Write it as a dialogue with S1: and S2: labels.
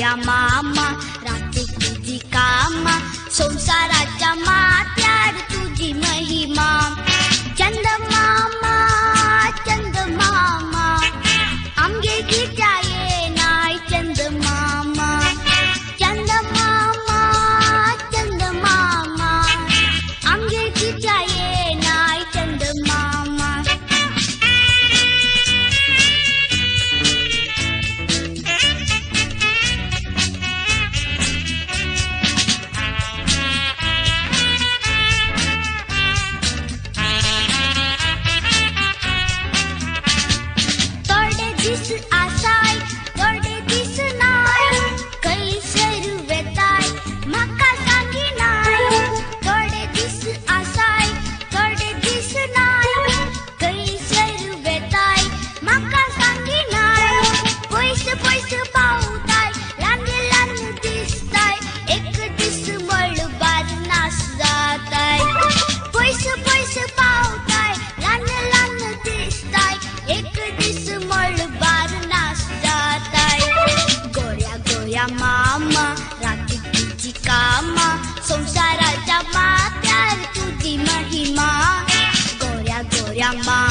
S1: गोऱ्या मामा राती तुजी कामा संवसाराच्या माथ्यार तुजी महिमा. चंदमामा चंदमामा आमगे कित्या येनाय चंदमामा. चंदमामा चंदमामा आमगे कित्या येनाय चंदमामा. थोडे दीस आसाय थोडे दीस नाय खंयसर वेताय म्हाका सांगिनाय. थोडे दीस आसाय थोडे दीस नाय खंयसर वेताय म्हाका सांगिनाय. पयस पयस पावताय ल्हान ल्हान दिसताय एक दीस मळबार नास जाताय. पयस पयस पावताय ल्हान ल्हान दिसताय एक दीस मळबार नास जाताय. गोऱ्या गोऱ्या मामा राती तुजी कामा संवसाराच्या माथ्यार तुजी महिमा. गोऱ्या गोऱ्या मामा.